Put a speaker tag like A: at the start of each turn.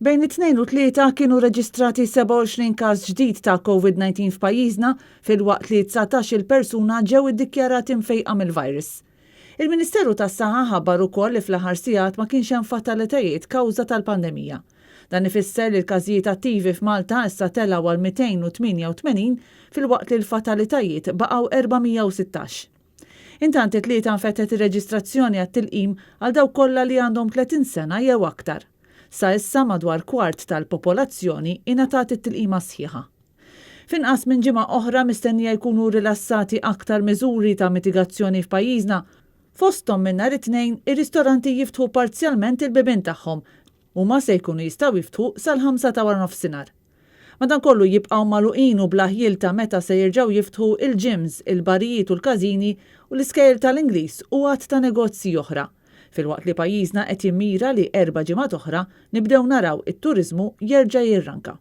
A: Bejn it-Tnejn u t-Tlieta kienu reġistrati 27 każ ġdid ta' Covid-19 f'pajjiżna filwaqt li 19-il persuna ġew iddikjarati mfejqa mill-virus. Il-Ministeru tas-Saħħa ħabbar ukoll li fl-aħħar sigħat ma kienx hemm fatalitajiet kawża tal-pandemija. Dan ifisser li l-każijiet attivi f'Malta issa telgħu għal 288 filwaqt li l-fatalitajiet baqgħu 416. Intant it-Tlieta nfetħet ir-reġistrazzjoni għat-tilqim għal dawk kollha li għandhom 30 sena jew aktar. Sa issa madwar kwart tal-popolazzjoni ingħatat it-tilqima sħiħa. F'inqas minn ġimgħa oħra mistennija jkunu rilassati aktar miżuri ta' mitigazzjoni f'pajjiżna. Fosthom minn nhar it-Tnejn ir-ristoranti jiftħu parzjalment il-bibien tagħhom. Huma se jkunu jistgħu jiftħu sal-ħamsa ta' waranofsinhar. Madankollu jibqgħu magħluqin u bla ħjiel ta' meta se jerġgħu jiftħu il-gyms, il-barijiet u l-każini u l-iskejjel tal-Ingliż u għadd ta' negozji oħra. Filwaqt li pajjiżna qed jimmira li erba' ġimgħat oħra nibdew naraw it-turiżmu jerġa' jirranka.